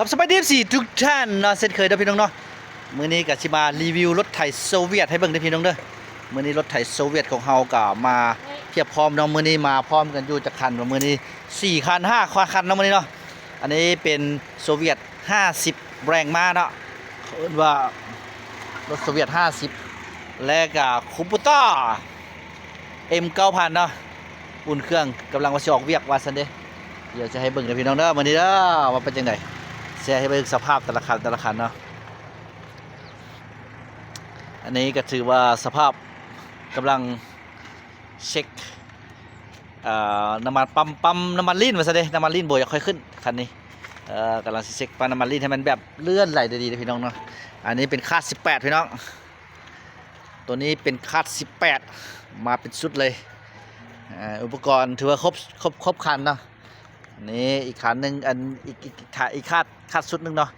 ຄັບ ສະບາຍດີ ເອັຟຊີ ທຸກທ່ານເນາະ ເຊັ່ນເຄີຍເດີພີ່ນ້ອງເນາະ. ມື້ນີ້ກໍຊິມາຣີວິວລົດໄຖໂຊວຽດໃຫ້ເບິ່ງເດີພີ່ນ້ອງເດີ. ມື້ນີ້ລົດໄຖໂຊວຽດຂອງເຮົາກໍມາພຽບພ້ອມເນາະ. ມື້ນີ້ມາພ້ອມກັນຢູ່ຈັກຄັນວະ? ມື້ນີ້ສີ່ຄັນ ຫ້າຄັນເນາະ ມື້ນີ້ເນາະ. ອັນນີ້ເປັນໂຊວຽດຫ້າສິບແຣງມ້າເນາະ ເຂົາເອີ້ນວ່າລົດໂຊວຽດຫ້າສິບ ແລະກໍຄູໂບຕ້າ ເອັມເກົ້າພັນເນາະ ອຸ່ນເຄື່ອງ ກຳລັງວ່າຊິອອກວຽກວ່າຊັ້ນເດ້. ດຽວຈະໃຫ້ເບິ່ງເດີພີ່ນ້ອງເດີ ມື້ນີ້ເດີ ວ່າເປັນຈັ່ງໃດ ແຊໃຫ້ເບິ່ງສະພາບແຕ່ລະຄັນ ແຕ່ລະຄັນເນາະ. ອັນນີ້ກໍຖືວ່າສະພາບກຳລັງເຊັກ ອ່າ ນ້ຳມັນ ປ້ຳ ປ້ຳນ້ຳມັນລີນວ່າຊັ້ນເດ້. ນ້ຳມັນລີນບໍ່ຢາກຄ່ອຍຂຶ້ນຄັນນີ້ ເອີ ກຳລັງຊິເຊັກປ້ຳນ້ຳມັນລີນໃຫ້ມັນແບບເລື່ອນໄຫຼໄດ້ດີເດີພີ່ນ້ອງເນາະ. ອັນນີ້ເປັນຄາດສິບແປດພີ່ນ້ອງ ຕົວນີ້ເປັນຄາດສິບແປດ ມາເປັນຊຸດເລີຍ. ເອີ ອຸປະກອນຖືວ່າຄົບ ຄົບ ຄົບຄັນເນາະ. ນີ້ອີກຄັນໜຶ່ງ ອັນ ອີກ ອີກ ອີກ ອີກຄາດ ຄາດຊຸດໜຶ່ງເນາະ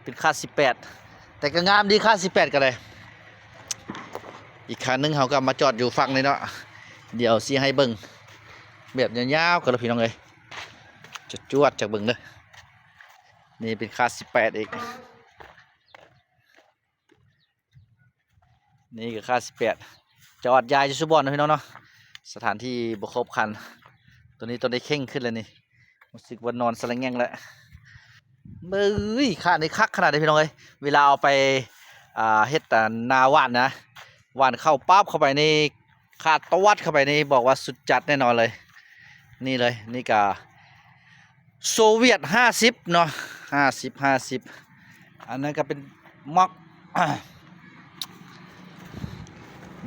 ເປັນຄາດສິບແປດ ແຕ່ກໍງາມດີ ຄາດສິບແປດກໍໄດ້. ອີກຄັນໜຶ່ງເຮົາກໍມາຈອດຢູ່ຝັ່ງນີ້ເນາະ ດຽວຊິໃຫ້ເບິ່ງແບບຍາວໆກັນເລີຍພີ່ນ້ອງເອີຍ ຈະຈວດຈັກເບິ່ງເດີ. ນີ້ເປັນຄາດສິບແປດອີກ ນີ້ກໍຄາດສິບແປດ ຈອດຢາຍຢູ່ຊຸບ່ອນເນາະພີ່ນ້ອງເນາະ. ສະຖານທີ່ບໍ່ຄົບຄັນ ຕົວນີ້ຕ້ອງໄດ້ເຄັ່ງຂຶ້ນແລ້ວນີ້ ຮູ້ສຶກວ່ານອນສະລະແງ່ງແລ້ວ. ເບິ່ງ ຄາດນີ້ຄັກຂະໜາດໃດພີ່ນ້ອງເອີຍ. ເວລາເອົາໄປ ອ່າ ເຮັດ ອ່າ ນາຫວ່ານນະ ຫວ່ານເຂົ້າປາບເຂົ້າໄປນີ້ ຄາດຕະວັດເຂົ້າໄປນີ້ ບອກວ່າສຸດຈັດແນ່ນອນເລີຍ. ນີ້ເລີຍ ນີ້ກະໂຊວຽດຫ້າສິບເນາະ ຫ້າສິບ ຫ້າສິບ. ອັນນັ້ນກໍເປັນມັອກ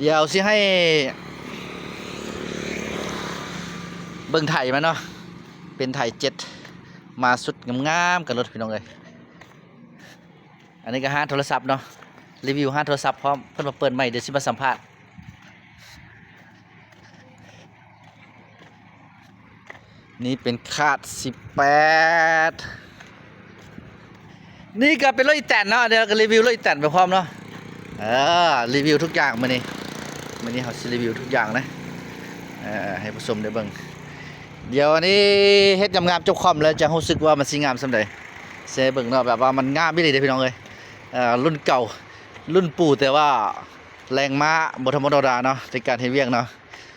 ດຽວຊິໃຫ້ເບິ່ງໄຖມັນເນາະ ເປັນໄຖເຈັດ ມາຊຸດງາມໆກັນໂລດພີ່ນ້ອງເອີຍ. ອັນນີ້ກໍຮ້ານໂທລະສັບເນາະ ຣີວິວຮ້ານໂທລະສັບພ້ອມ ເພິ່ນມາເປີດໃໝ່ ດຽວຊິມາສຳພາດ. ນີ້ເປັນຄາດສິບແປດ ນີ້ກໍເປັນລົດອີແຕນເນາະ ດຽວກໍຣີວິວລົດອີແຕນໄປພ້ອມເນາະ. ເອີ ຣີວິວທຸກຢ່າງມື້ນີ້ ມື້ນີ້ເຮົາຊິຣີວິວທຸກຢ່າງນະ ເອີ ໃຫ້ຜູ້ຊົມໄດ້ເບິ່ງ. ດຽວອັນນີ້ເຮັດງາມໆ ຈົບຄອມແລ້ວຈະຮູ້ສຶກວ່າມັນຊິງາມສ່ຳໃດ ຊິໃຫ້ເບິ່ງເນາະ ແບບວ່າມັນງາມອີ່ຫຼີເດ້ພີ່ນ້ອງເອີຍ. ເອີ ລຸ້ນເກົ່າ ລຸ້ນປູ່ ແຕ່ວ່າແຮງມ້າບໍ່ທຳມະດາເນາະ ໃນການເຮັດວຽກເນາະ.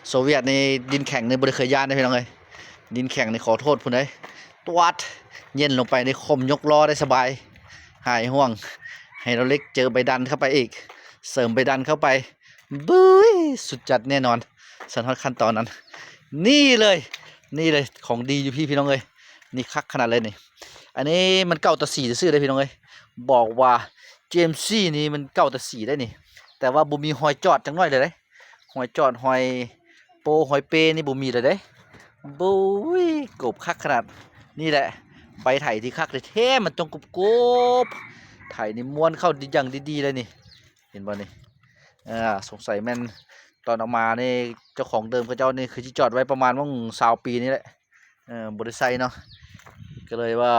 ໂຊວຽດນີ້ດິນແຂງນີ້ບໍ່ໄດ້ເຄີຍຢ້ານເດ້ພີ່ນ້ອງເອີຍ ດິນແຂງນີ້ຂໍໂທດພຸ້ນເດ້ ຕວດ ເຢັນລົງໄປນີ້ຄົມຍົກລໍ້ໄດ້ສະບາຍ ຫາຍຫ່ວງ. ໄຮດຣອລິກເຈີໃບດັນເຂົ້າໄປອີກ ເສີມໃບດັນເຂົ້າໄປ ບຶ້ຍ ສຸດຈັດແນ່ນອນ. ສັນຮອດຂັ້ນຕອນນັ້ນ ນີ້ເລີຍ ນີ້ເລີຍ ຂອງດີຢູ່ພີ້ພີ່ນ້ອງເອີຍ ນີ້ຄັກຂະໜາດເລີຍນີ້. ອັນນີ້ມັນເກົ່າແຕ່ສີຊື່ໆເດ້ພີ່ນ້ອງເອີຍ ບອກວ່າເຈມຊີນີ້ມັນເກົ່າແຕ່ສີໄດ໋ນີ້ ແຕ່ວ່າບໍ່ມີຮອຍຈອດຈັກໜ້ອຍເລີຍເດ້. ຮອຍຈອດ ຮອຍໂປ້ ຮອຍເປ້ນີ້ບໍ່ມີເລີຍເດ້. ໂອ້ຍ ໂກບຄັກຂະໜາດ. ນີ້ແຫຼະ ໃບໄຖທີ່ຄັກແທ້ໆ ມັນຕ້ອງໂກບໆ ໄຖນີ້ມ້ວນເຂົ້າຢ່າງດີໆເລີຍນີ້ ເຫັນບໍ່ນີ້. ເອີ ສົງໄສແມ່ນຕອນເອົາມານີ້ ເຈົ້າຂອງເດີມເຂົາເຈົ້ານີ້ຄືຊິຈອດໄວ້ປະມານໝ່ອງຊາວປີນີ້ແຫຼະ ເອີ ບໍ່ໄດ້ໃຊ້ເນາະ ກໍເລີຍວ່າ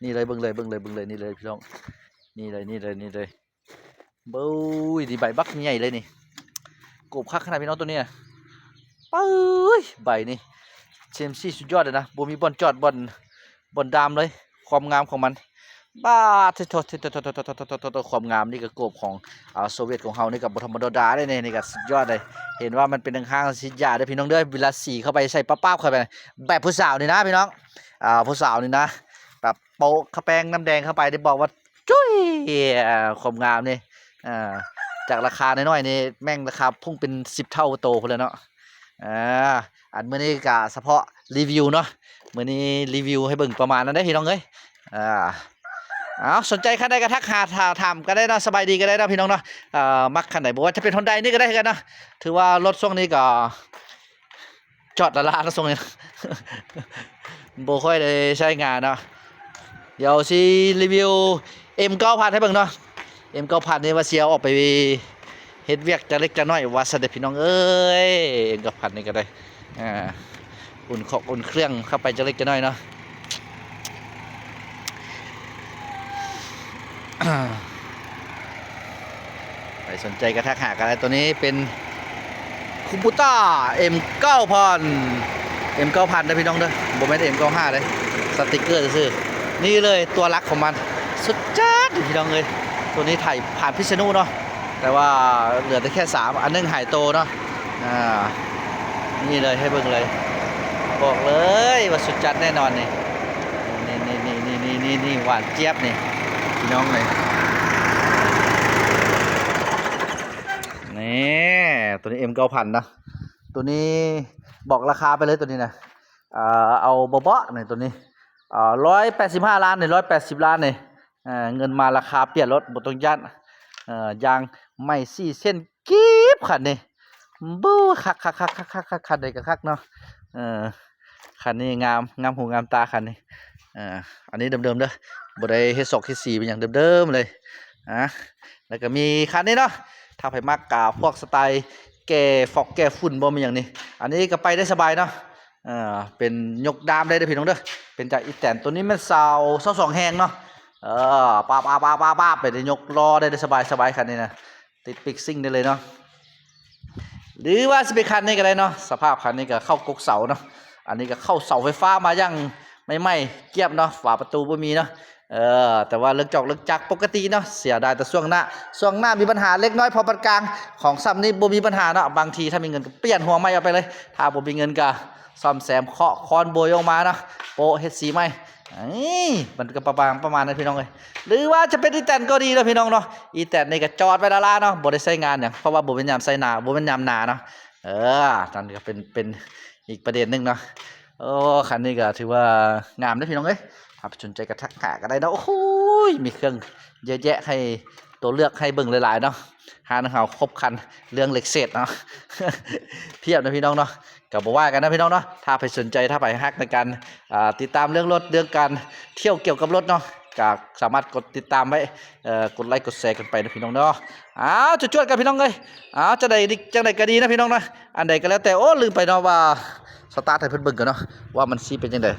ນີ້ເລີຍ ເບິ່ງເລີຍ ເບິ່ງເລີຍ ເບິ່ງເລີຍ ນີ້ເລີຍພີ່ນ້ອງ ນີ້ເລີຍ ນີ້ເລີຍ ນີ້ເລີຍ. ເບິ່ງ ນີ້ໃບບັກໃຫຍ່ເລີຍນີ້ ໂກບຄັກຂະໜາດພີ່ນ້ອງຕົວນີ້ນະ. ປຶ້ຍ ໃບນີ້ ເຊມຊີ ສຸດຍອດເລີຍນະ ບໍ່ມີບ່ອນຈອດ ບ່ອນ ບ່ອນດາມເລີຍ ຄວາມງາມຂອງມັນ. ບາດໂທ້ ຄວາມງາມນີ້ກໍໂກບຂອງ ອ່າ ໂຊວຽດຂອງເຮົານີ້ກໍບໍ່ທຳມະດາເດ້ນີ້ ນີ້ກໍສຸດຍອດເລີຍ. ເຫັນວ່າມັນເປັນທາງຫ້າງສີດຢາເດີພີ່ນ້ອງເດີ ເວລາສີເຂົ້າໄປໃສ່ປາບໆເຂົ້າໄປ ແບບຜູ້ສາວນີ້ນະພີ່ນ້ອງ ອ່າ ຜູ້ສາວນີ້ນະ ແບບ ໂປະຂະແປ້ງນ້ຳແດງເຂົ້າໄປ ໄດ້ບອກວ່າຈຸ້ຍ ຄວາມງາມນີ້ ເອີ ຈາກລາຄານ້ອຍໆນີ້ ແມ່ງລາຄາພຸ່ງເປັນສິບເທົ່າໂຕພຸ້ນແຫຼະເນາະ. ເອີ ອັນມື້ນີ້ກະສະເພາະຣີວິວເນາະ ມື້ນີ້ຣີວິວໃຫ້ເບິ່ງປະມານນັ້ນເດ້ພີ່ນ້ອງເອີຍ. ເອີ ເອົາ ສົນໃຈຄັນໃດກໍທັກຫາ ຖາ ຖາມກໍໄດ້ເນາະ ສະບາຍດີກໍໄດ້ເນາະພີ່ນ້ອງເນາະ. ເອີ ມັກຄັນໃດ ບໍ່ວ່າຈະເປັນຮອນດ້ານີ້ກໍໄດ້ຄືກັນເນາະ ຖືວ່າລົດຊ່ວງນີ້ກໍ ຈອດລ້າໆເນາະ ຊ່ວງນີ້ ບໍ່ຄ່ອຍໄດ້ໃຊ້ງານເນາະ. ດຽວຊິຣີວິວເອັມເກົ້າພັນໃຫ້ເບິ່ງເນາະ ເອັມເກົ້າພັນນີ້ວ່າຊິເອົາອອກໄປເຮັດວຽກຈັກເລັກຈັກນ້ອຍວ່າຊັ້ນເດ້ພີ່ນ້ອງເອີຍ. ເອັມເກົ້າພັນນີ້ກໍໄດ້ ອ່າ ອຸ່ນຄອກອຸ່ນເຄື່ອງເຂົ້າໄປຈັກເລັກຈັກນ້ອຍເນາະ. ໃຜສົນໃຈກໍທັກຫາກໍໄດ້. ຕົວນີ້ເປັນຄູໂບຕ້າ ເອັມເກົ້າພັນ ເອັມເກົ້າພັນເດີພີ່ນ້ອງເດີ ບໍ່ແມ່ນເອັມເກົ້າຫ້າເດ້ ສະຕິກເກີຊື່ ນີ້ເລີຍຕົວຫຼັກຂອງມັນ ສຸດຈັດພີ່ນ້ອງເອີຍ. ຕົວນີ້ໄຖຜ່ານພິສະນຸເນາະ ແຕ່ວ່າເຫຼືອແຕ່ແຄ່ສາມ ອັນໜຶ່ງຫາຍໂຕເນາະ. ອ່າ ນີ້ເລີຍ ໃຫ້ເບິ່ງເລີຍ ບອກເລີຍວ່າສຸດຈັດແນ່ນອນນີ້. ນີ້ໆໆໆໆ ຫວານຈຽບນີ້ພີ່ນ້ອງເອີຍ. ນີ້ ຕົວນີ້ເອັມເກົ້າພັນນະ ຕົວນີ້ບອກລາຄາໄປເລີຍ ຕົວນີ້ນະ. ອ່າ ເອົາເບາະໆ ນີ້ ຕົວນີ້ ອ່າ ຮ້ອຍແປດສິບຫ້າລ້ານນີ້ ຮ້ອຍແປດສິບລ້ານນີ້. ເອີ ເງິນມາລາຄາປ່ຽນລົດ ບໍ່ຕ້ອງຢ້ານ. ເອີ ຢາງໃໝ່ສີ່ເສັ້ນກີບຄັນນີ້. ບູ ຄັກໆໆໆ ຄັນໃດກໍຄັກເນາະ. ເອີ ຄັນນີ້ງາມ ງາມຫູງາມຕາຄັນນີ້. ເອີ ອັນນີ້ເດີມໆເດີ ບໍ່ໄດ້ເຮັດຊອກເຮັດສີເປັນຫຍັງ ເດີມໆເລີຍ. ອ່າ ແລ້ວກໍມີຄັນນີ້ເນາະ ຖ້າໃຜມັກກະພວກສະໄຕແກ້ຟອກແກ້ຝຸ່ນບໍ່ ມີຫຍັງນີ້ ອັນນີ້ກໍໄປໄດ້ສະບາຍເນາະ. ເອີ ເປັນຍົກດາມໄດ້ເດີພີ່ນ້ອງເດີ. ເປັນຈາກອີແຕນ ຕົວນີ້ແມ່ນຊາວ ຊາວສອງແຮງເນາະ. ເອີ ປາບໆໆໆ ໄປໄດ້ຍົກລໍ້ໄດ້ສະບາຍໆ ຄັນນີ້ນະ ຕິດປີກຊິງໄດ້ເລີຍເນາະ. ຫຼືວ່າຊິເປັນຄັນນີ້ກໍໄດ້ເນາະ ສະພາບຄັນນີ້ກໍເຂົ້າກົກເສົາເນາະ. ອັນນີ້ກໍເຂົ້າເສົາໄຟຟ້າມາຢ່າງໃໝ່ໆກຽບເນາະ ຝາປະຕູບໍ່ມີເນາະ. ເອີ ແຕ່ວ່າເລິກຈອກເລິກຈັກປົກກະຕິເນາະ ເສຍດາຍແຕ່ຊ່ວງໜ້າ ຊ່ວງໜ້າມີບັນຫາເລັກນ້ອຍ ພໍປານກາງ. ຂອງຊ່ຳນີ້ບໍ່ມີບັນຫາເນາະ ບາງທີຖ້າມີເງິນກໍປ່ຽນຫົວໃໝ່ເອົາໄປເລີຍ ຖ້າບໍ່ມີເງິນກໍສ້ອມແຊມ ເຄາະຄອນໂບຍອອກມາເນາະ ໂປະເຮັດສີໃໝ່. ເອີ ມັນກໍປະມານ ປະມານນັ້ນພີ່ນ້ອງເອີຍ. ຫຼືວ່າຈະເປັນອີແຕນກໍດີເນາະພີ່ນ້ອງເນາະ ອີແຕນນີ້ກໍຈອດໄວ້ລ້າໆເນາະ ບໍ່ໄດ້ໃຊ້ງານຫຍັງ ເພາະວ່າບໍ່ແມ່ນຍາມໃຊ້ນາ ບໍ່ແມ່ນຍາມໜາເນາະ. ເອີ ນັ້ນກໍເປັນ ເປັນອີກປະເດັນໜຶ່ງເນາະ. ໂອ້ ຄັນນີ້ກໍຖືວ່າງາມເດ້ພີ່ນ້ອງເອີຍ ຖ້າສົນໃຈກໍທັກຫາກໍໄດ້ເນາະ. ໂອ້ໂຫ ມີເຄື່ອງເຍອະແຍະໃຫ້ ຕົວເລືອກໃຫ້ເບິ່ງຫຼາຍໆເນາະ. ຮ້ານເຮົາຄົບຄັນເລື່ອງເຫຼັກເສດເນາະ ພຽບນະພີ່ນ້ອງເນາະ. ກໍບໍ່ວ່າກັນນະພີ່ນ້ອງເນາະ ຖ້າໃຜສົນໃຈ ຖ້າໃຜຮັກໃນການ ອ່າ ຕິດຕາມເລື່ອງລົດ ເລື່ອງການທ່ຽວກ່ຽວກັບລົດເນາະ ກໍສາມາດກົດຕິດຕາມໄວ້ ເອີ ກົດໄລກົດແຊກັນໄປນະພີ່ນ້ອງເນາະ. ອ້າວ ຈວດໆກັນພີ່ນ້ອງເອີຍ. ອ້າວ ຈັ່ງໃດ ຈັ່ງໃດກໍດີນະພີ່ນ້ອງເນາະ ອັນໃດກໍແລ້ວແຕ່. ໂອ້ ລືມໄປເນາະວ່າ ສະຕາດໃຫ້ເພິ່ນເບິ່ງກ່ອນເນາະ ວ່າມັນຊິເປັນຈັ່ງໃດ.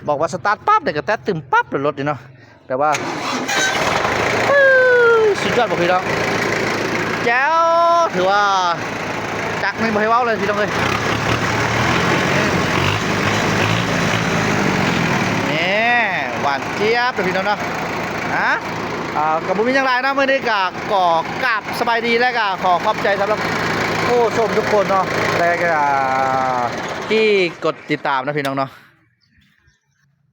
ບອກວ່າສະຕາດປັບນີ້ກໍແຕະຕຶມປັບເລີຍລົດນີ້ເນາະ. ແຕ່ວ່າ ເອີຍ ສຸດຍອດບໍ່ພີ່ນ້ອງ ແຈວ ຖືວ່າຈັກນີ້ບໍ່ໃຫ້ເວົ້າເລີຍພີ່ນ້ອງເອີຍ. ນີ້ ຫວານຈຽບເດີພີ່ນ້ອງເນາະ. ຮະ ອ່າ ກໍບໍ່ມີຫຍັງຫຼາຍເນາະ ມື້ນີ້ກໍຂໍກາບສະບາຍດີ ແລະກໍຂໍຂອບໃຈສຳລັບຜູ້ຊົມທຸກຄົນເນາະ ແລະກໍທີ່ກົດຕິດຕາມເນາະພີ່ນ້ອງເນາະ.